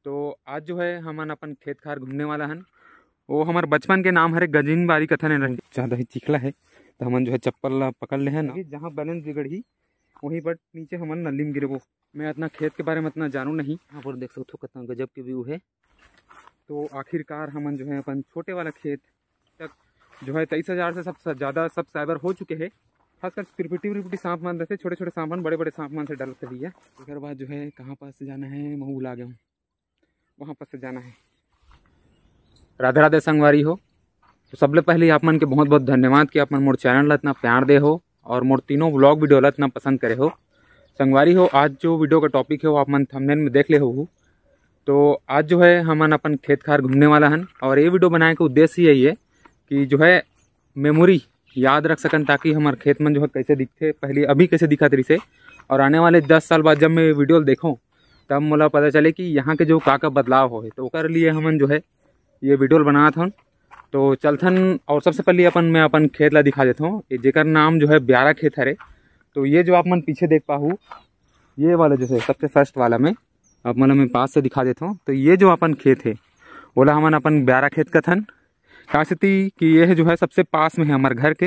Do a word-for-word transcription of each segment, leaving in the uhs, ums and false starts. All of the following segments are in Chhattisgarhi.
तो आज जो है हमन अपन खेत खार घूमने वाला हन। वो हमर बचपन के नाम हरे गजिन बारी कथन एला। ज्यादा ही चिखला है, तो हमन जो है चप्पल ला पकड़ ले हन। अभी जहाँ बैलेंस बिगड़ही, वहीं पर नीचे हमन नली में गिरबो। मैं इतना खेत के बारे में इतना जानू नहीं। यहाँ पर देख सकथो कितना गजब के व्यू है। तो आखिरकार हमन जो है अपन छोटे वाला खेत तक जो है तेईस हजार से सब ज़्यादा सब्सक्राइबर हो चुके हैं। खासकर पिरपिटी विरपिटी सांप मन रहते, छोटे छोटे सांप मन, बड़े बड़े सांप मन से डर लगता भैया। ओकर बाद जो है कहाँ पास से जाना है, मैं भुला गया हूँ, वहाँ पास से जाना है। राधे राधे संगवारी हो। तो सबले पहले आप मन के बहुत बहुत धन्यवाद कि आप मन मोर चैनल ला इतना प्यार दे हो और मोर तीनों व्लॉग वीडियो ला इतना पसंद करे हो। संगवारी हो, आज जो वीडियो का टॉपिक है वो आप मन थंबनेल में देख ले हो। तो आज जो है हमन अपन खेत खार घूमने वाला हन और ये वीडियो बनाए के उद्देश्य यही है कि जो है मेमोरी याद रख सकन, ताकि हमार खेत मन जो है कैसे दिखथे, पहले अभी कैसे दिखत रहिसे और आने वाले दस साल बाद जब मैं ये वीडियो देखूँ तब मोला पता चले कि यहाँ के जो का का बदलाव होए। तो ओकर लिए हमन जो है ये वीडियो बनात हन। तो चलथन और सबसे पहले अपन, मैं अपन खेत ला दिखा देता हूँ, ये जेकर नाम जो है ब्यारा खेत हरे। तो ये जो आप मन पीछे देख पाहू, ये वाला जो है सबसे फर्स्ट वाला में आप मन ला मैं पास से दिखा देता हूँ। तो ये जो अपन खेत है ओला हमन अपन ब्यारा खेत कथन। का सेती कि ये जो है सबसे पास में है हमारे घर के।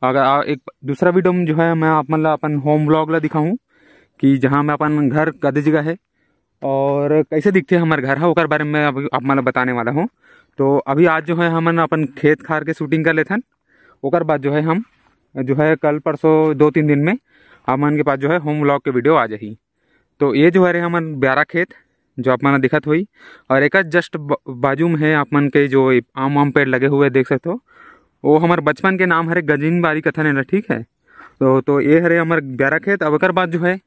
अगर आ, एक दूसरा वीडियो में जो है मैं आप मन ला अपन होम व्लॉग ला दिखाऊँ कि जहाँ मैं अपन घर कदे जगह है और कैसे दिखथे हमर घर ह, ओकर बारे में अब आप मन ल बताने वाला हूँ। तो अभी आज जो है हमन अपन खेत खार के शूटिंग कर लेथन, ओकर बाद जो है हम जो है कल परसों दो तीन दिन में आप मन के पास जो है होम व्लॉग के वीडियो आ जाही। तो ये जो हरे हमन ब्यारा खेत जो आप मन ल दिखत होही और एक जस्ट बाजू में है आप मन के जो आम आम पेड़ लगे हुए देख सकते हो, वो हमर बचपन के नाम हरे गजिन बारी कथन एला, ठीक है। तो तो ये हरे हमर ब्यारा खेत। अब एकर बाद जो है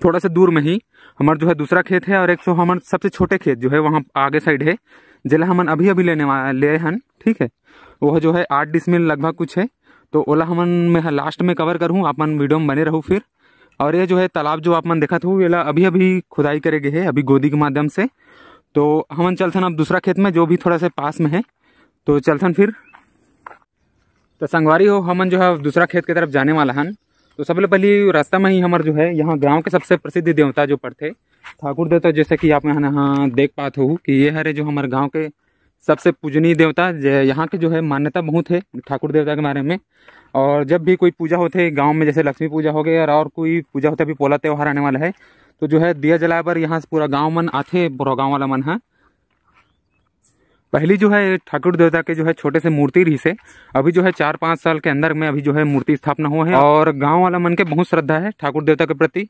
थोड़ा सा दूर में ही हमार जो है दूसरा खेत है और एक सौ हमार सबसे छोटे खेत जो है वहाँ आगे साइड है, जेला हमन अभी अभी लेने वाले ले हन, ठीक है। वो जो है आठ डिसमिल लगभग कुछ है। तो ओला हमन मैं लास्ट में कवर करूँ, अपन वीडियो में बने रहू फिर। और ये जो है तालाब जो आप मन देखत हो, एला अभी अभी खुदाई करे गए है अभी गोदी के माध्यम से। तो हमन चलथन अब दूसरा खेत में जो भी थोड़ा सा पास में है, तो चलथन फिर। तो संगवारी हो, हमन जो है दूसरा खेत की तरफ जाने वाला हन। तो सबले पहली रास्ता में ही हमर जो है यहाँ गांव के सबसे प्रसिद्ध देवता जो पड़थे ठाकुर देवता, जैसे कि आप यहाँ, यहाँ देख पात हो कि ये हरे जो हमारे गांव के सबसे पूजनीय देवता, जे यहाँ के जो है मान्यता बहुत है ठाकुर देवता के बारे में। और जब भी कोई पूजा होते गांव में, जैसे लक्ष्मी पूजा हो गई और, और कोई पूजा होते, अभी पोला त्यौहार आने वाला है, तो जो है दिया जलाए बर यहाँ से पूरा गांव मन आथे, पूरा गांव वाला मन है। पहली जो है ठाकुर देवता के जो है छोटे से मूर्ति रहिसे, अभी जो है चार पाँच साल के अंदर में अभी जो है मूर्ति स्थापना हुआ है और गांव वाला मन के बहुत श्रद्धा है ठाकुर देवता के प्रति।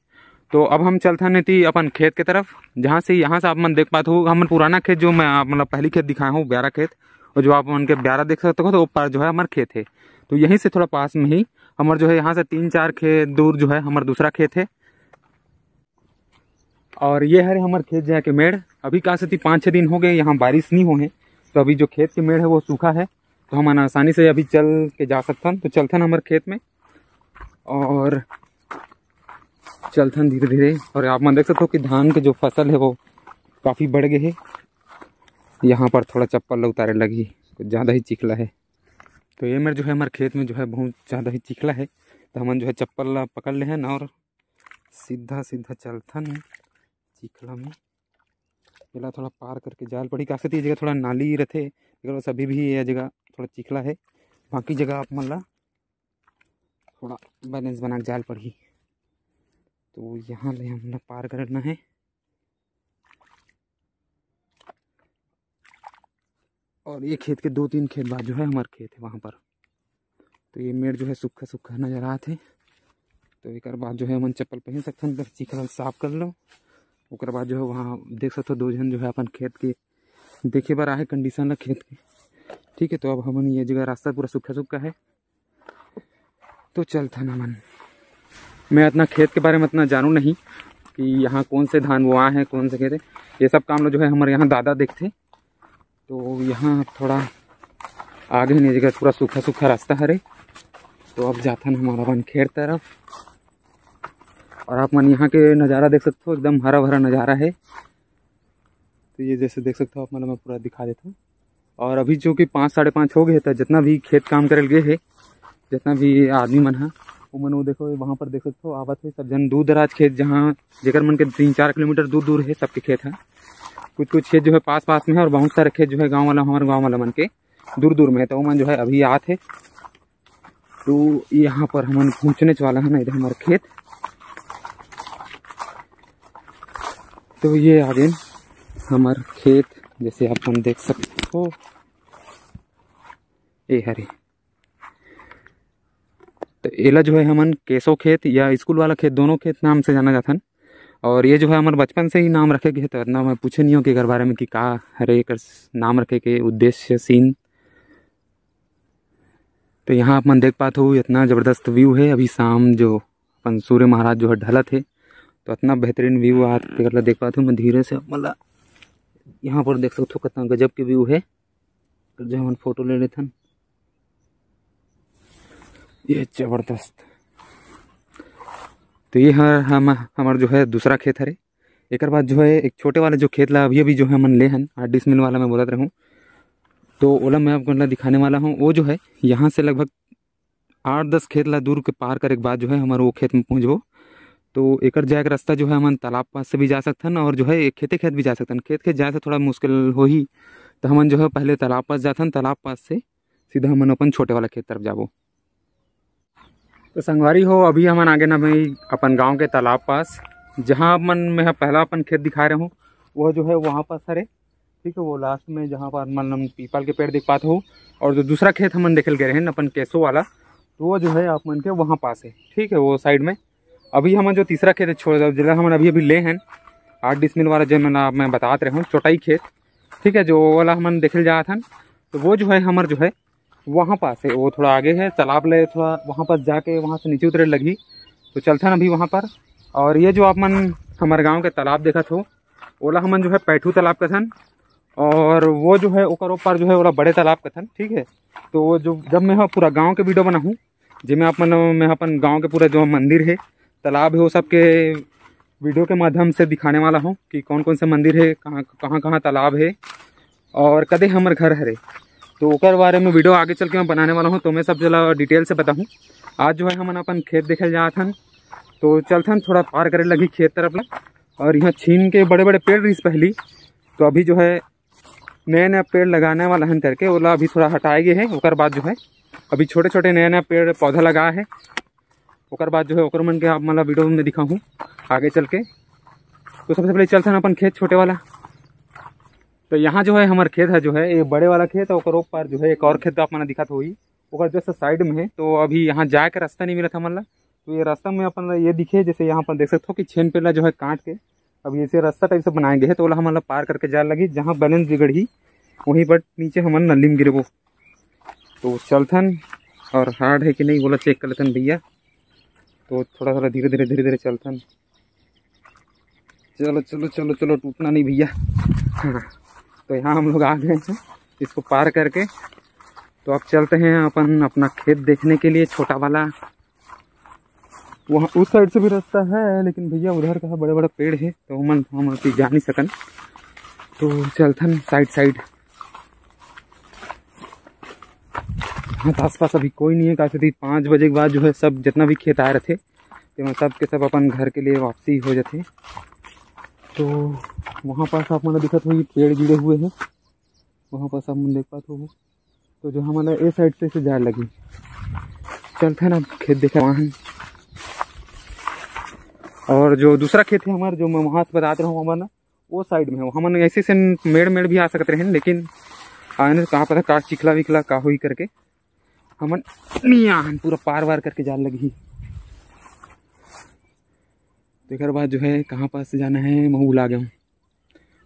तो अब हम चलथन एती अपन खेत के तरफ, जहाँ से, यहाँ से आप मन देख पात हो हमर पुराना खेत जो मैं आप, मतलब पहली खेत दिखाया हूँ ब्यारा खेत, और जो आप मन के ब्यारा देख सकते हो तो ऊपर जो है हमार खेत है। तो यहीं से थोड़ा पास में ही हमार जो है यहाँ से तीन चार खेत दूर जो है हमार दूसरा खेत है। और ये हरे हमर खेत जाके मेड़। अभी का सेती पाँच छः दिन हो गए यहाँ बारिश नहीं हो है, तो अभी जो खेत के मेड़ है वो सूखा है, तो हमन आसानी से अभी चल के जा सकथन। तो चलथन हमर खेत में और चलथन धीरे धीरे। और आप मन देख सकते हो कि धान के जो फसल है वो काफ़ी बढ़ गए है। यहाँ पर थोड़ा चप्पल ला उतारे लगी, कुछ ज़्यादा ही चिखला है। तो ये मेर जो है हमारे खेत में जो है बहुत ज़्यादा ही चिखला है, तो हमन जो है चप्पल ला पकड़ ले हन और सीधा सीधा चलथन चिखला में। एला थोड़ा पार करके जाल पड़ी, काहे सेती ये जगह थोड़ा नाली रथे, एकर वजह से अभी भी ये जगह थोड़ा चिखला है। बाकी जगह आप मन ला थोड़ा बैलेंस बना के जाल पड़ही। तो यहाँ ले हमला पार करना है। और ये खेत के दो तीन खेत बाद जो है हमार खेत है वहाँ पर। तो ये मेड़ जो है सूखा सूखा नजर आत है। तो एकर बाद जो है हमन चप्पल पहन सकथन, बस चिखला साफ कर लो। ओकर बाद जो है वहाँ देख सकथो दो झन जो है अपन खेत के देखे बर आहे कंडीशन ला खेत के। ठीक है, तो अब हमन ये जगह रास्ता पूरा सूखा सूखा है, तो चलथन हमन। मैं इतना खेत के बारे में इतना जानू नहीं कि यहाँ कौन से धान बोआ है, कौन से खेत है। ये सब काम ला जो है हमारे यहाँ दादा देखथे। तो यहाँ थोड़ा आगे नहीं जगह पूरा सूखा सूखा रास्ता हरे। तो अब जाथन हमारा अपन खेत तरफ। और आप मन यहाँ के नज़ारा देख सकते हो, एकदम हरा भरा नज़ारा है। तो ये जैसे देख सकते हो आप मन, मैं पूरा दिखा देता हूँ। और अभी जो कि पाँच, साढ़े पाँच हो गए, तो जितना भी खेत काम करे गए है, जितना भी आदमी मन है, वो मन वो देखो वहाँ पर देख सकते हो आवत है सब झन दूर दराज खेत, जहाँ जेकर मन के तीन चार किलोमीटर दूर दूर है सबके खेत है। कुछ कुछ खेत जो है पास पास में है और बहुत सारे खेत जो है गाँव वाला, हमारे गाँव वाला मन के दूर दूर में है, तो वो मन जो है अभी आत है। तो यहाँ पर हमन पहुँचने वाला है ना, इधर हमारा खेत। तो ये आ गए हमार खेत, जैसे आप मन देख सकते हो, ये हरे। तो एला जो है हमन केसो खेत या स्कूल वाला खेत, दोनों खेत नाम से जाना जाथन। और ये जो है हमारे बचपन से ही नाम रखे गए, तो इतना मैं पूछे नहीं हो कि एकर बारे में कि का हरे एकर नाम रखे के उद्देश्य सीन। तो यहाँ आप मन देख पात हो, इतना जबरदस्त व्यू है। अभी शाम जो अपन सूर्य महाराज जो है ढलत है, तो इतना बेहतरीन व्यू आप एकर ला देख पात हो। मैं धीरे से मतलब यहाँ पर देख सकते हो कितना गजब के व्यू है, जो हमन फोटो ले लेथन। ये जबरदस्त। तो ये हर हम हमार जो है दूसरा खेत हरे। एकर बाद जो है एक छोटे वाले जो खेत ला अभी अभी जो है हमन ले हन, आठ डिसमिल वाला मैं बोलत रहूँ, तो ओला मैं आप मन ला दिखाने वाला हूँ। वो जो है यहाँ से लगभग आठ दस खेत ला दूर के पार करे के बाद जो है हमारे वो खेत में पहुँचबो। तो एकर जाए के रास्ता जो है हमन तालाब पास से भी जा सकथन और जो है एक खेते खेत भी जा सकथन। खेत खेत जाए से थोड़ा मुश्किल होही, तो हमन जो है पहले तालाब पास जाथन, तालाब पास से सीधा हमन अपन छोटे वाला खेत तरफ जाबो। तो संगवारी हो, अभी हमन आगे ना भाई अपन गांव के तालाब पास, जहां अपन मैं पहला अपन खेत दिखा रहे हूँ, वो जो है वहाँ पास हरे। ठीक है, वो लास्ट में जहाँ पर मन पीपल के पेड़ देख पाते हो, और जो दूसरा खेत हमन देखे गए हैं अपन केसो वाला, तो वो जो है आप मन के वहाँ पास है। ठीक है, वो साइड में अभी हमन जो तीसरा खेत है छोड़, जिला हमन अभी अभी ले हैं आठ डिसमिल वाला, जो मैं बतात रहे हूँ चौटाई खेत। ठीक है, जो वाला हमन देखे जात हन, तो वो जो है हमर जो है वहाँ पास है, वो थोड़ा आगे है तालाब ले, थोड़ा वहाँ पास जाके वहाँ से नीचे उतरे लगही। तो चलथन अभी वहाँ पर। और ये जो आप मन हमारे गाँव के तालाब देखत हो, ओला हमन जो है पैठू तालाब कथन, और वो जो है ओकर ऊपर जो है ओला बड़े तालाब कथन। ठीक है, तो वो जो जब मैं ह पूरा गांव के वीडियो बनाहूँ, जेमे आप मन मैं अपन गांव के पूरा जो मंदिर है, तालाब है, वो सब के वीडियो के माध्यम से दिखाने वाला हूँ कि कौन कौन से मंदिर है, कहाँ कहाँ कहाँ तालाब है और कदे हमर घर हरे, तो ओकर बारे में वीडियो आगे चल के मैं बनाने वाला हूँ। तो मैं सब जला डिटेल से बताहूँ। आज जो है हमन अपन खेत देखे जात हन, तो चलथन थोड़ा पार करे लगी खेत तरफ ला। और यहाँ छीन के बड़े बड़े पेड़ रहिस पहली, तो अभी जो है नया नया पेड़ लगाने वाला हन करके ओला अभी थोड़ा हटाए गए है। ओकर बाद जो है अभी छोटे छोटे नया नया पेड़ पौधा लगा है। ओकर बाद जो है ओकर मन के आप मन ला वीडियो में दिखाहूँ आगे चल के। तो सबसे पहले चलथन अपन खेत छोटे वाला। तो यहाँ जो है हमार खेत है, जो है ये बड़े वाला खेत है, ओकर ऊपर जो है एक और खेत आप मन दिखत होही, ओकर जस्ट साइड में है। तो अभी यहाँ जाए के रास्ता नहीं मिलत हमन ला, तो ये रास्ता में अपन ला ये दिखे, जैसे यहाँ पर देख सकते हो कि छेन पेड़ ला जो है काट के अभी ऐसे रास्ता टाइप से बनाए गए है, तो ओला हमन ला पार करके जाए लगी, जहाँ बैलेंस बिगड़ही वहीं पर नीचे हमन नली में गिरबो। तो चलथन और हार्ड है कि नहीं, बोला चेक कर लेथन भैया। तो थोड़ा थोड़ा धीरे धीरे धीरे धीरे चलथन। चलो चलो चलो चलो, टूटना नहीं भैया। हाँ, तो यहाँ हम लोग आ गए हैं इसको पार करके। तो अब चलते हैं अपन अपना खेत देखने के लिए, छोटा वाला। वहाँ उस साइड से भी रास्ता है, लेकिन भैया उधर का बड़े बड़े पेड़ है, तो हमन हम अभी जा नहीं सकन। तो चलथन साइड साइड। हाँ, तो आसपास अभी कोई नहीं है, काहे से पाँच बजे के बाद जो है सब जितना भी खेत आए रहते, तेमा सब के सब अपन घर के लिए वापसी हो जाते। तो वहाँ पास आप मन दिखत हो, ये पेड़ गिरे हुए हैं, वहाँ पास आप मन देख पात हो। तो जो हमन ए साइड से, से जाए लगी, चलते हैं ना खेत देखे वहाँ। और जो दूसरा खेत है हमारे, जो मैं वहाँ से बतात रहा हूँ, हमारे ना वो साइड में है, हमन ऐसे से मेड़ मेड़ भी आ सकते रहे, लेकिन आने कहाँ पता का चिखला विखला का हुई करके हमन नहीं आन, पूरा पार वार करके जान लगी। तो एक बाद जो है कहाँ पास से जाना है, मैं भुला गया हूँ,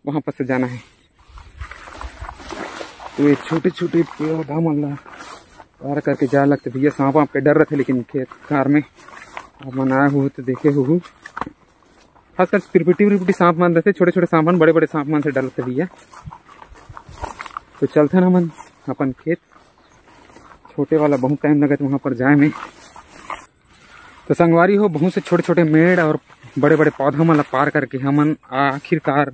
वहाँ पास से जाना है। तो ये छोटे छोटे पौधा मन ला पार करके जा लगते भैया। सांप वाप के डर रहते, लेकिन खेत कार में आप मन आए हो तो देखे हो, खासकर तिरपिटी उरपिटी सांप मन रहते, छोटे छोटे सांप मन, बड़े बड़े सांप मन से डर रहते भैया। तो चलते ना मन अपन खेत, छोटे वाला बहुत टाइम लगत वहाँ पर जाए में। तो संगवारी हो, बहुत से छोटे छोटे मेड़ और बड़े बड़े पौधा मन ला पार करके हमन आखिरकार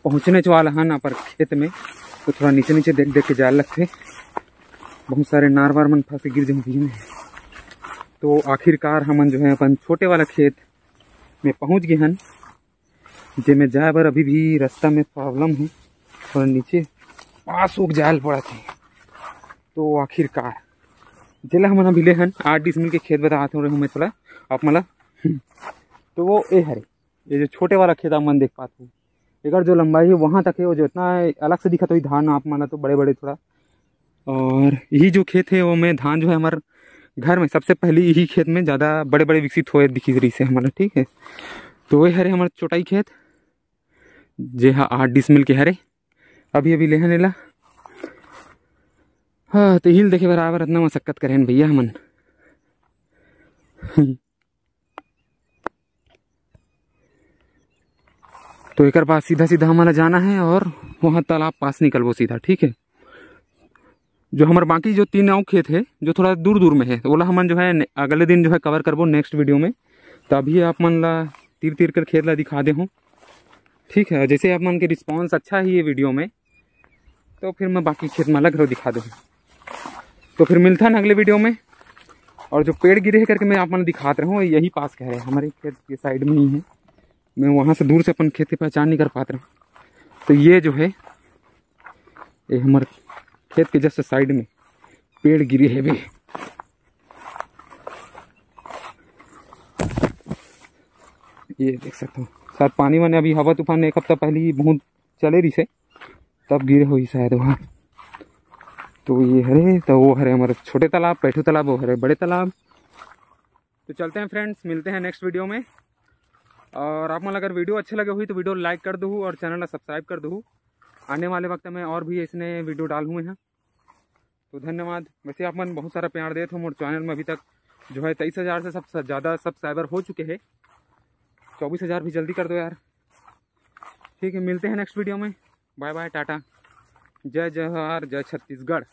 पहुँचने वाला हन अपन खेत में। तो थोड़ा नीचे नीचे देख देख के जाए लगथे, बहुत सारे नार वार मन फंस के गिर जाऊँ बीच में। तो आखिरकार हमन जो है अपन छोटे वाला खेत में पहुँच गए हन। जेमे जाए बर अभी भी रास्ता में प्रॉब्लम हे, थोड़ा नीचे पास होके जाए ल पड़त हे। तो आखिरकार जेला हमन अभी ले हन आठ डिसमिल के खेत, बतात हूँ मैं थोड़ा आप मन ला। तो वो ए हरे, ये जो छोटे वाला खेत आप मन देख पात हो, एकर जो लंबाई है वहाँ तक है, वो जो इतना अलग से दिखत होही धान आप मन ला, तो बड़े बड़े थोड़ा। और यही जो खेत है वो में धान जो है हमार घर में सबसे पहली यही खेत में ज़्यादा बड़े बड़े विकसित होए दिखी रही से हमारा, ठीक है। तो वही हरे हमार चोटाई खेत, जे हा आठ डिसमिल के हरे, अभी अभी लेहन एला। हाँ, तो हिल देखे बराबर इतना मशक्कत करेन भैया हमन। तो एकर पास सीधा सीधा हमन ला जाना है और वहाँ तालाब पास निकलबो सीधा, ठीक है। जो हमार बाकी जो तीन अउ खेत है जो थोड़ा दूर दूर में है, ओला हमन जो है ने-, अगले दिन जो है कवर करबो नेक्स्ट वीडियो में। तो अभी आप मन ला तीर तीर कर खेत ला दिखा दे हूँ, ठीक है। जैसे आप मन के रिस्पॉन्स अच्छा है ये वीडियो में, तो फिर मैं बाकी खेत में अलग दिखा दूँ। तो फिर मिलता है अगले वीडियो में। और जो पेड़ गिरे है करके मैं आप मन दिखात रहूँ, यही पास कह रहे हैं, हमारे खेत के साइड में ही है। मैं वहाँ से दूर से अपन खेत की पहचान नहीं कर पात रहूँ। तो ये जो है, ये हमारे खेत के जस्ट साइड में पेड़ गिरे है भी। ये देख सकते हो, शायद पानी वानी अभी हवा तूफान एक हफ्ता पहले ही बहुत चले रही से, तब गिरे होही शायद वहाँ। तो ये हरे, तो वो हरे हमारे छोटे तालाब, पैठू तालाब, वो हरे बड़े तालाब। तो चलते हैं फ्रेंड्स, मिलते हैं नेक्स्ट वीडियो में। और आप मन अगर वीडियो अच्छे लगे हुई तो वीडियो लाइक कर दू और चैनल ला सब्सक्राइब कर दू। आने वाले वक्त में और भी ऐसने वीडियो डालूँ मैं। तो धन्यवाद। वैसे आप मन बहुत सारा प्यार देत हो मोर चैनल में, अभी तक जो है तेईस हज़ार से सब ज़्यादा सब्सक्राइबर हो चुके हैं। चौबीस हज़ार भी जल्दी कर दो यार, ठीक है। मिलते हैं नेक्स्ट वीडियो में। बाय बाय, टाटा, जय जोहार, जय छत्तीसगढ़।